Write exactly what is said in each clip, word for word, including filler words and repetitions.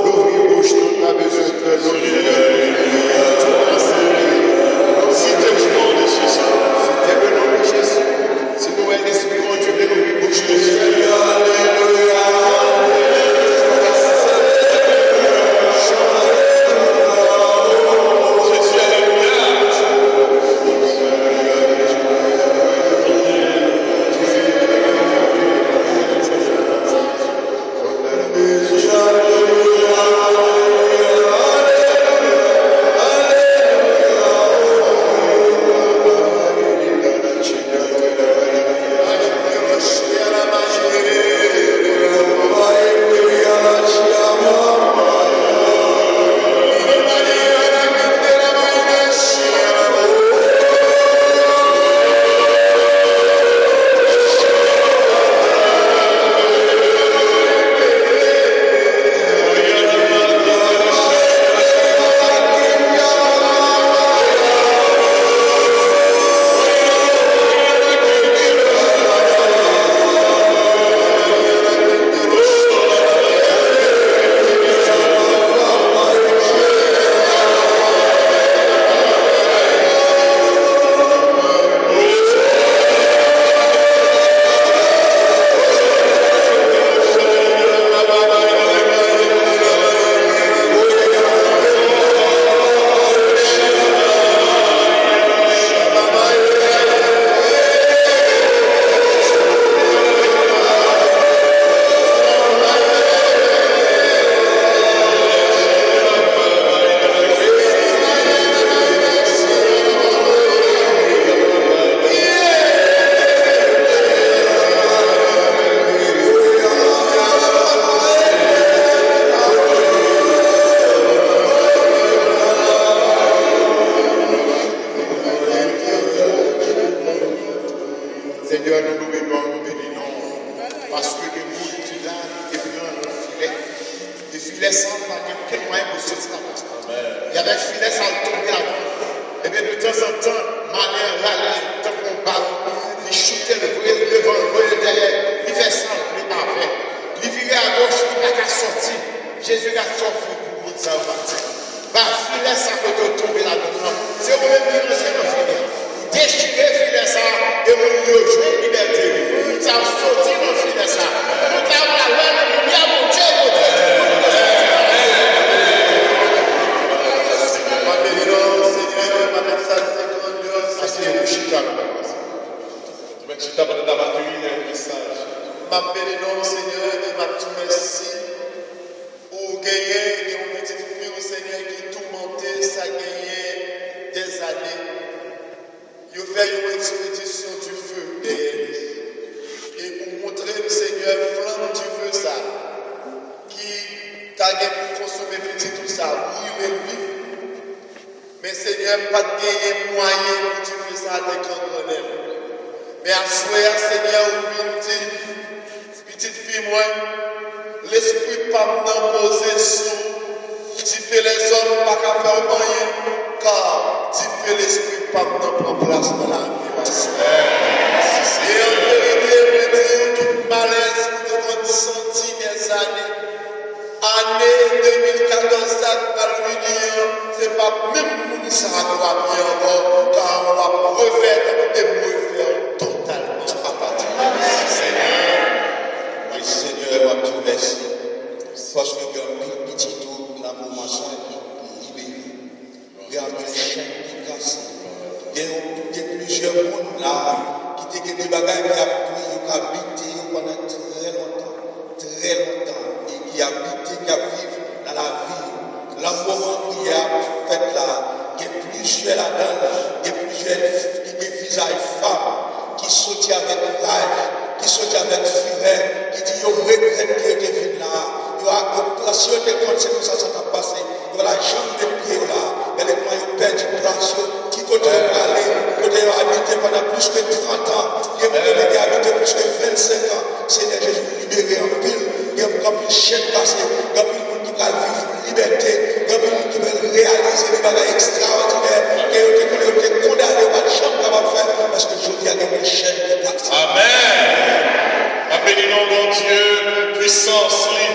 Louvri bouch nou, n a bezwen fè louvri. Site le non de Jezi. Site le non de Jezi. Si nou wè Lespri Bondye vle louvri bouch nou. Alelouya. Jezi, alelouya. Senyè, nou lwe non, nou beni non, paske gen moun ki la, ki te pran nan filè. E filè sa a pa gen okenn mwayen pou l soti ladan l. E avèk filè sa a, l tonbe ladan l. Ebyen, de tanzantan, malè an rale l tankou yon bal. Li choute l, voye l devan l, voye l dèyè. Li fè sa l vle avè l. Li vire agoch, li pa ka sòti. Jezi ka sòti pou moun sa yo maten. Ba filè sa kote w tonbe ladan l lan. Se ou menm ki ranje nan filè a. Dechire filè sa a, e moun yo jwenn libète. Moun sa yo soti nan filè sa a. Moun sa yo pral wè limyè Bondye, Bondye di moun yo soti nan filè. M ap beni non w, Senyè, m ap egzalte grandè w, Senyè. Asize w, chita, nou pral pase. Ou mèt chita pandan n ap akeyi lè mesaj. M ap beni non w, Senyè, e m ap di w mèsi. Ou genyen, gen yon pitit fi w, Senyè, ki toumante, sa genyen dèzane. Yo fè yon ekspedisyon dife dèyè li. E ou montre m, Senyè, flanm dife sa a, ki ta gen pou konsome pitit ou sa a, brile l viv. Men Senyè, pa t genyen mwayen pou dife sa a te kangrannen l. Men aswè a, Senyè, ou vin di, pitit fi mwen, lespri pa m nan poze sou ou. Dife lèzòm pa ka fè w anyen, ka dife lespri pa m nan pran plas nan lavi w aswè a. E an verite, mwen di w, tout malèz ou te konn santi dèzane, ane de mil katòz sa k pral vini an, se pa menm moun Sa a, nou ap byen ankò, kar w ap refèt e m refè w totalman apati de Senyè. Wi, Senyè, m ap di w mèsi. Paske gen anpil pitit ou nan moman sa ki libere. Gen anpil chenn ki kase. Gen, gen plizyè moun la ki te gen de bagay ki ap touye yo, k abite yo pandan trè lontan, trè lontan, e ki abite, k ap viv nan lavi yo. Lanmò an ki ap fèt la, gen plizyè ladan l, gen plizyè ki gen vizaj fanm, ki soti avèk raj, ki soti avèk firè, ki di yo regrèt ke yo te vin la a. Yo a, yo, si yo te konn se konsa sa t ap pase, yo pa t ap janm met pye yo la a. Gade kòman yo pèdi plas yo, ki kote yo prale, kote yo abite pandan plis ke trant an. Gen moun ki te abite plis ke vennsenk an. Senyè Jezi, libere anpil. Gen anpil chenn kase. Gen anpil moun ki pral viv libète. Gen anpil moun ki pral reyalize de bagay ekstraòdinè ke yo te konnen yo te kondane, yo pa t janm kapab fè, paske jodi a gen yon chenn ki kase. Amèn. M ap beni non Bondye pou pwisans li.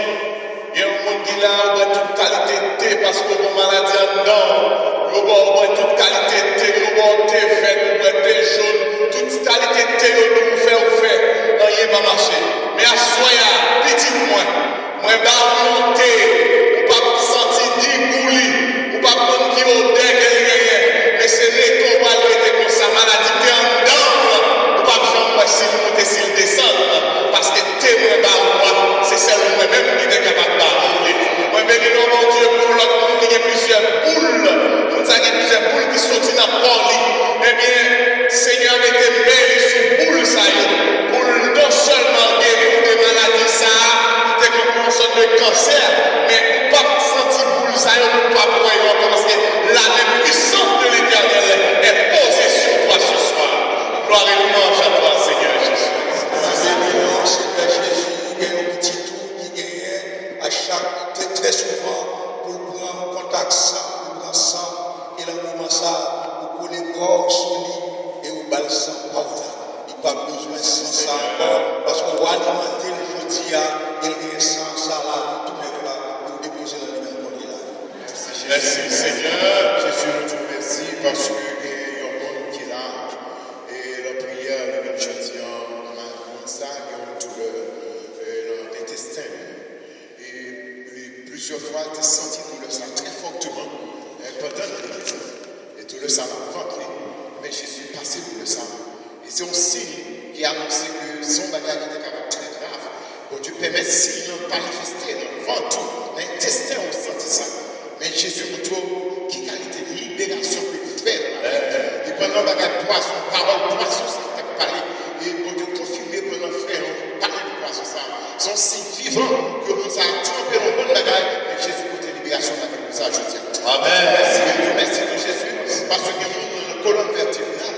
Gen yon moun ki la, ou bwè tout kalite te paske w gen maladi anndan w. Yo ba w bwè tout kalite te, yo ba w te vèt, ou bwè te jòn, tout kalite te yo di w fè, ou fè, anyen pa mache. Men aswè a, pitit mwen, mwen ba w yon te, ou p ap santi ni gou li, ou p ap konn ki odè ke l genyen, men se rete w pral rete konsa, maladi te anndan w lan, ou p ap janm wè si l monte, si l desann, paske te mwen ba ou a, se sèl mwen menm ki te kapab ba ou li. Mwen beni non Bondye pou lòt moun ki gen plizyè boul. Moun sa gen plizyè boul ki soti nan kò li. Ebyen, Senyè a mete men li sou boul sa yo. Pou l non sèlman geri w de maladi sa a, ki te konn yon sòt de kansè, men ou p ap santi boul sa yo, ou p ap wè yo ankò, paske lamen pwisant de Letènèl est posée sur toi ce soir. Gloire et louange à toi, Seigneur Jésus. Senyè Jezi, gen yon pitit ou ki genyen a chak, trè, trè souvan, pou l pran kontak san, pou l pran san, e nan moman sa, ou kole kò w sou li, e ou ba l san pa w la. Li p ap bezwen san sa ankò, paske w alimante l jodi a, e l genyen san sa la, pou tou nèf la, pou w depoze nan li menm kounye la. Mèsi, Senyè. Jezi, nou di w mèsi, paske gen yon moun ki la, e nan priyè li menm jodi a, nan moman sa, gen yon doulè, e nan entesten li. E, e plizyè fwa, l te santi doulè sa trè fòteman, e, pandan l te legliz la. E doulè sa nan vant li. Men Jezi pase doulè sa. E se yon siy ki anonse ke se yon bagay ki te kapab trè grav. Bondye pèmèt siy lan manifeste nan vant ou, nan entesten ou santi sa. Men Jezi montre w ki kalite liberasyon ke l fè nan lavi. Li pran yon bagay pwazon, pawòl pwazon sa ki t ap pale. E Bondye konfime pandan frè nou pale de pwazon sa. Se yon siy vivan ke moun sa a tranpe nan bon bagay, men Jezi pote liberasyon nan lavi moun sa a jodi a. Amèn. Mèsi, mèsi tou Jezi, paske gen moun nan kolòn vètebral,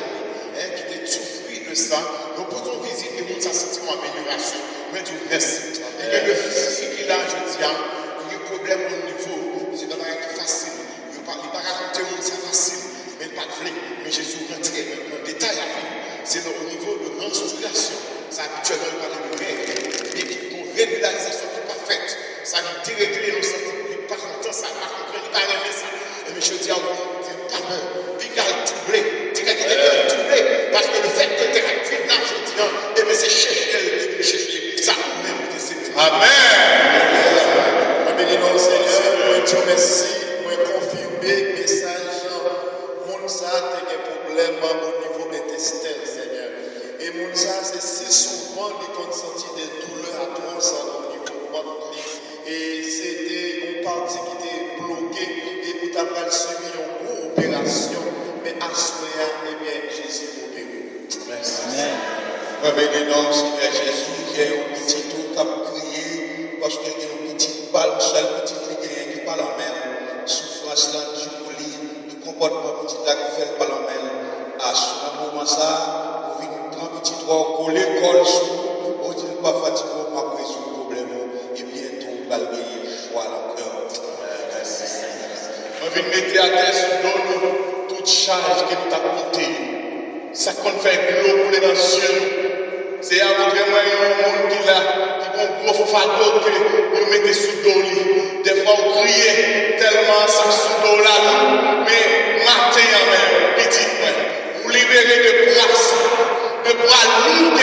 en, ki te soufri de sa. Nou poze yon vizit, e moun sa santi yon amelyorasyon. Mwen di w mèsi. Amèn. E gen de fi ki la jodi a, ki gen pwoblèm o nivo, se pa bagay ki fasil. Yo pa, li pa rakonte moun sa fasil, men l pa t vle. Men Jezi rantre nan, nan detay lavi l. Se nan o nivo de manstriyasyon. Sa abityèlman yo pale de règ. Ebyen, ki gon regilarizasyon ki pa fèt. Sa vin deregle yon sante ki pa kontan sa, pa konprann, li pa renmen sa. Ebyen, jodi a, ou di pa pè. Piga l twouble. Piga kite kè l twouble. Paske lefètke l te ka viv la jodi a, ebyen, se chèche l te vin chèche. Sa ou menm ou te sere. Amèn. Mwen beni non Senyè, mwen di w mèsi, mwen konfime mesaj lan. Moun sa te gen pwoblèm o nivo entesten l, Senyè. E moun sa se si souvan li konn santi de doulè atwòs o nivo vant li. E se te yon pati ki te bloke e ou ta pral sibi yon gwo operasyon. Men aswè a, ebyen, Jezi opere w. Mèsi. Amèn. Mwen beni non w, Senyè Jezi, gen yon pitit ou k ap kriye, paske gen yon pitit pa l, sèl pitit li genyen ki pa nan men l. Soufrans lan di pou li, konpòtman pitit la ki fè l pa nan men l. Asou nan moman sa a, ou vin pran pitit ou a, ou kole kò l sou ou, ou di l pa fatige w, m ap rezoud pwoblèm ou, e byento ou pral genyen jwa nan kè w. Mèsi, Senyè. Mwen vin mete atè sou do nou tout chaj ke nou t ap pote yo. Sa k konn fè dlo koule nan zye nou. Seyè a montre mwen yon moun ki la, ki gon gwo fado ke yo mete sou do li. Dèfwa ou kriye tèlman sa k sou do w la lou. Men maten, Pral li